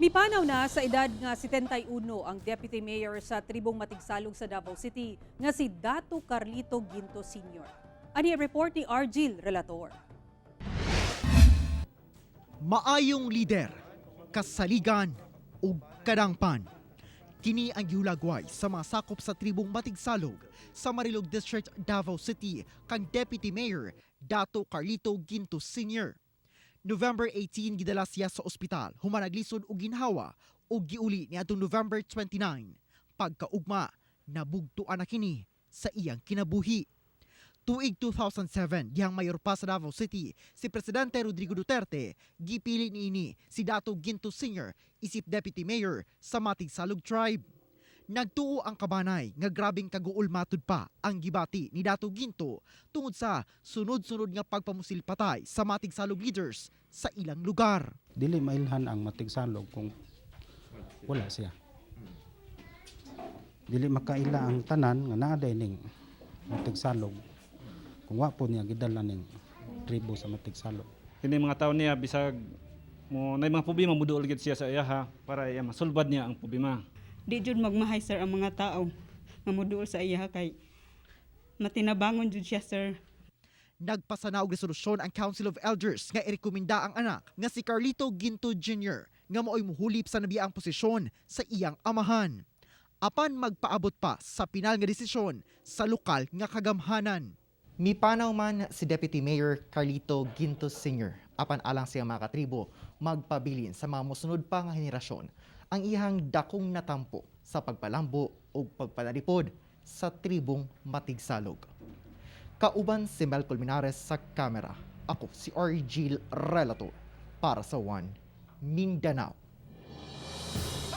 Mipanaw na sa edad nga 71 ang Deputy Mayor sa Tribong Matigsalog sa Davao City nga si Datu Carlito Guinto Sr. Ani report ni Argil Relator. Maayong lider, kasaligan ug kadangpan. Kini ang gihulagway sa mga sakop sa Tribong Matigsalog sa Marilog District, Davao City kang Deputy Mayor Datu Carlito Guinto Sr. November 18 gidala siya sa ospital human naglisod og ginhawa ug giuli niadtong November 29. Pagkaugma, nabugtuan na kini sa iyang kinabuhi. Tuig 2007, dihang mayor pa sa Davao City, si Presidente Rodrigo Duterte, gipili niini si Datu Guinto Sr. isip Deputy Mayor sa Matigsalog Tribe. Nagtuo ang kabanay nga grabeng kaguol matud pa ang gibati ni Datu Guinto tungod sa sunod-sunod nga pagpamusil patay sa Matigsalog leaders sa ilang lugar. Dili mailhan ang Matigsalog kung wala siya. Dili makaila ang tanan nga naa day ning Matigsalog kung wa po niya gidala ning tribo sa Matigsalog. Kini mga tao niya, bisag mo na mga problema, muduol gid siya sa iyaha para iya masulbad niya ang problema. Di jud magmahay, sir, ang mga tao nga moduol sa iya kay matinabangon jud siya, sir. Nagpasana og resolusyon ang Council of Elders nga irekomenda ang anak nga si Carlito Guinto Jr. nga maoy muhulip sa nabiang posisyon sa iyang amahan. Apan magpaabot pa sa pinal nga desisyon sa lokal nga kagamhanan. Mipanaw man si Deputy Mayor Carlito Guinto Sr. apan alang siya mga katribo, magpabilin sa mga mosunod pa nga henerasyon ang iyang dakong natampo sa pagpalambo ug pagpanalipod sa Tribong Matigsalog. Kauban si Mel Colmenares sa kamera. Ako si Argil Relator para sa One Mindanao.